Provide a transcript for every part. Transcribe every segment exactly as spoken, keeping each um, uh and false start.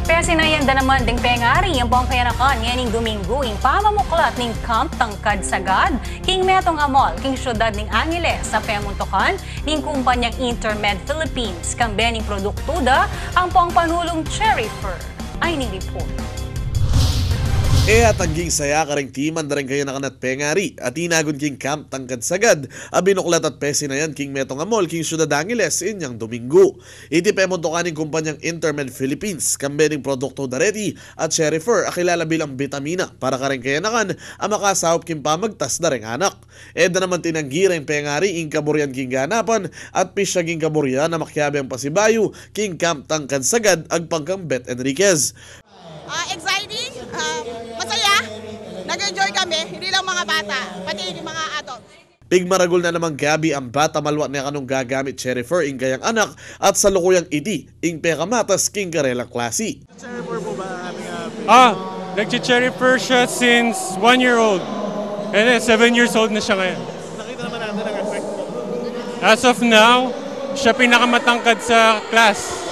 Pesinayan da naman ding pengari ampong kayanakan ngening Duminggu ing pamamuklat ning Camp Tangkad Sagad king metung a mall king syudad ning Angeles a pemuntukan ning kumpanyang Intermed Philippines kambe ning produktu da ampong panulung Cherry Fur. Ay ni report. E, at aging saya kareng timan dareng kayanakan at pengari a tinagun king Camp Tangkad Sagad a binuklat at pesinayan king metung a mall king syudad Angeles inyang Duminggu. Iti pemuntukan ning kumpanyang Intermed Philippines kambe ning produktu da reti a Cherry Fur a kilala bilang bitamina para kareng kayanakan a makasaup king pamagtas dareng anak. E da naman tinanggi reng pengari ing kaburian king ganapan at pisyag ing kaburian a makiabe ing pasibayu king Camp Tangkad Sagad agpang kang Beth Enriquez. Ah, exciting, ah, masaya. Nag-enjoy kami, hindi lang mga bata, pati yung mga adult. Pigmaragul na namang gabi ang bata malwat ne kanung gagamit Cherry Fur ing kayang anak at salukuyang iti ing pekamatas king karelang klasi. Cherry Fur po ba aming, ah, Ah, nagche-Cherry Fur siya since one year old. And then, seven years old na siya ngayon. Nakita naman natin ang effect po. As of now, siya pinakamatangkad sa class.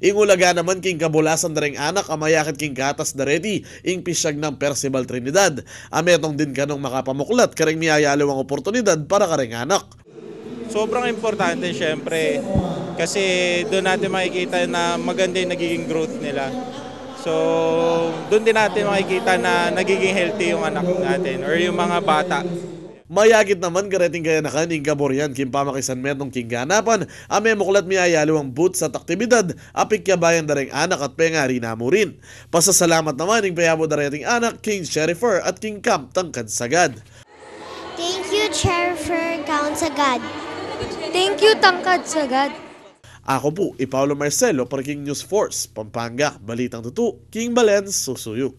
Ing ulaga naman king kabulasan dareng anak a mayakit king gatas da reti ing pisyag nang Percival Trinidad a metung din kanung makapamuklat kareng miyayaliwang oportunidad para kareng anak. Sobrang importante, syempre, kasi doon natin makikita na maganda yung nagiging growth nila. So, doon din natin makikita na nagiging healthy yung anak natin or yung mga bata. Mayakit naman kareting kayanakan ing kaburian king pamakisanmetung king ganapan a memuklat miyayaliwang booths at aktibidad a pikyabayan dareng anak at pengari na murin. Pasasalamat naman ing payabu da reting anak king Cherry Fur at king Camp Tangkad Sagad. Thank you, Cherry Fur, Camp Sagad. Thank you, Tangkad Sagad. Ako pu i Paolo Marcelo para king News Force Pampanga, balitang tutu king balen susuyu.